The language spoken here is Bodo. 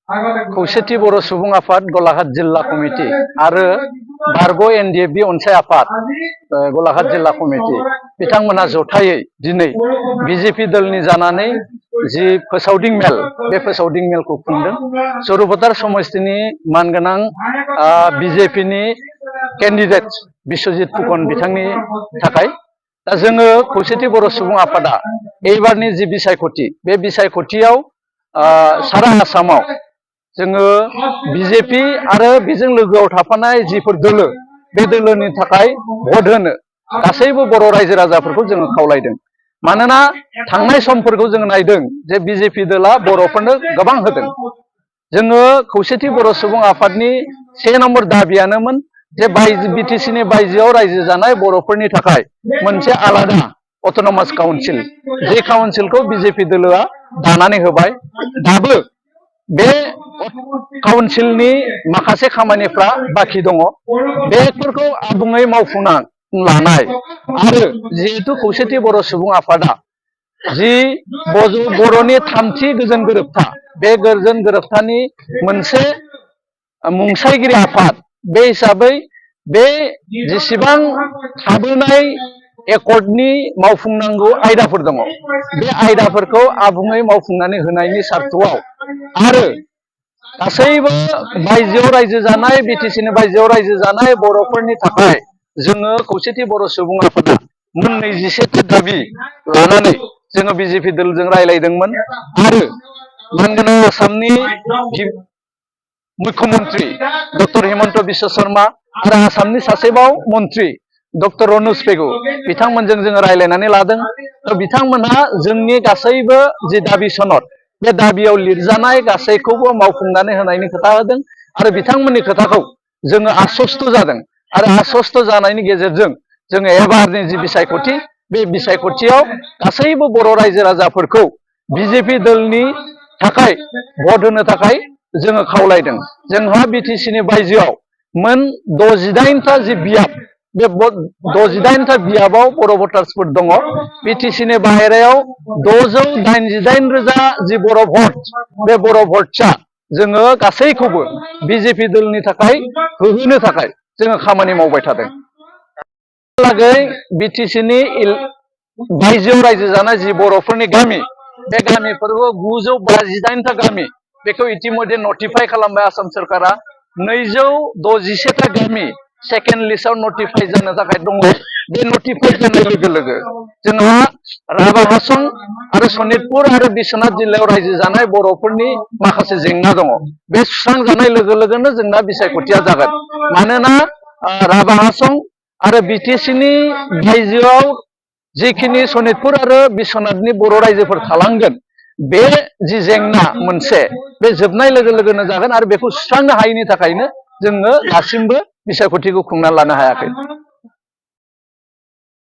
खौसेथि बर' सुबुं आफाद गलाघाट जिल्ला कमिटि आरो बारग' एनडिएफबि अनसाय आफाद गलाघाट जिल्ला कमिटि बिथांमोना जथायै दिनै बिजेपि दलनि जानानै जि फोसावदिं मेल बे फोसावदिं मेलखौ खुंदों सरुपतार समस्तिनि मानगोनां बिजेपिनि कैंडिडेट बिश्वजित फुकन बिथांनि थाखाय दा जोङो खौसेथि बर' सुबुं आफादा एबारनि जि बिसायख'थि बे बिसायख'थियाव सारा आसामाव जोङो बिजेपि आरो बेजों लोगोआव थाफानाय जिफोर दोलो बे दोलोनि थाखाय भट होनो गासैबो बर' रायजो राजाफोरखौ जोङो खावलायदों मानोना थांनाय समफोरखौ जोङो नायदों जे बिजेपि दोला बर'फोरनो गोबां होदों जोङो खौसेथि बर' सुबुं आफादनि 1 नम्बर दाबियानोमोन जे बिटिसिनि बायजोआव रायजो जानाय बर'फोरनि थाखाय मोनसे आलादा अट'नमास काउन्सिल जे काउन्सिलखौ बिजेपि दोलोआ दानानै होबाय दाबो बे काउन्सिलनि माखासे खामानिफ्रा बाखि दङ बेफोरखौ आबुङै मावफुंना लानाय आरो जिहेतु खौसेथि बर' सुबुं आफादा जि बर'नि थामथि गोजोन गोरोबथा बे गोजोन गोरोबथानि मोनसे मुंसायगिरि आफाद बे हिसाबै बे जेसेबां थाबोनाय एकर्डनि मावफुंनांगौ आयदाफोर दङ बे आयदाफोरखौ आबुङै मावफुंनानै होनायनि सार्थआव आरो गासैबो बायजोआव रायजो जानाय बिटिसिनि बायजोआव रायजो जानाय बर'फोरनि थाखाय जोङो खौसेथि बर' सुबुं आफादा मोन 27 दाबि लानानै जोङो बिजेपि दलजों रायलायदोंमोन आरो मानगोनां आसामनि मुख्यमंत्री डक्टर हिमन्त बिश्व शर्मा आरो आसामनि सासेबाव मन्त्री डक्टर रनोज पेगु बिथांमोनजों जोङो रायलायनानै लादों बिथांमोनहा जोंनि गासैबो जि दाबि सनद बे दाबियाव लिरजानाय गासैखौबो मावफुंनानै होनायनि खोथा होदों आरो बिथांमोननि खोथाखौ जोङो आश्वस्त जादों आरो आश्वस्त जानायनि गेजेरजों जोङो एबारनि जि बिसायख'थि बे बिसायख'थियाव गासैबो बर' रायजो राजाफोरखौ बिजेपि दलनि थाखाय भट होनो थाखाय जोङो खावलायदों जोंहा बिटिसिनि बायजोआव मोन 68टा जि बियाब बे 68टा बियाबाव बर' भटार्सफोर दङ बिटिसिनि बाहेरायाव 688,000 जि बर' भट बे बर' भटसा जोङो गासैखौबो बिजेपि दलनि थाखाय होहोनो थाखाय जोङो खामानि मावबाय थादों लागै बिटिसिनि बायजोआव रायजो जानाय जि बर'फोरनि गामि बे गामिफोरखौ 958टा गामि बेखौ इतिमध्ये नटिफाइ खालामबाय आसाम सरकारा 261टा गामि सेकेन्ड लिस्टआव नटिफाइ जानो थाखाय दङ बे नटिफाइ जानाय लोगो लोगो जोंहा राभा हासं आरो सनितपुर आरो बिश्वनाथ जिल्लायाव रायजो जानाय बर'फोरनि माखासे जेंना दङ बे सुस्रांजानाय लोगो लोगोनो जोंना बिसायख'थिया जागोन मानोना राभा हासं आरो बिटिसिनि बायजोआव जिखिनि सनितपुर आरो बिश्वनाथनि बर' रायजोफोर थालांगोन बे जि जेंना मोनसे बे जोबनाय लोगो लोगोनो जागोन आरो बेखौ सुस्रांनो हायैनि थाखायनो जोङो दासिमबो बिसायख'थिखौ खुंना लानो हायाखै।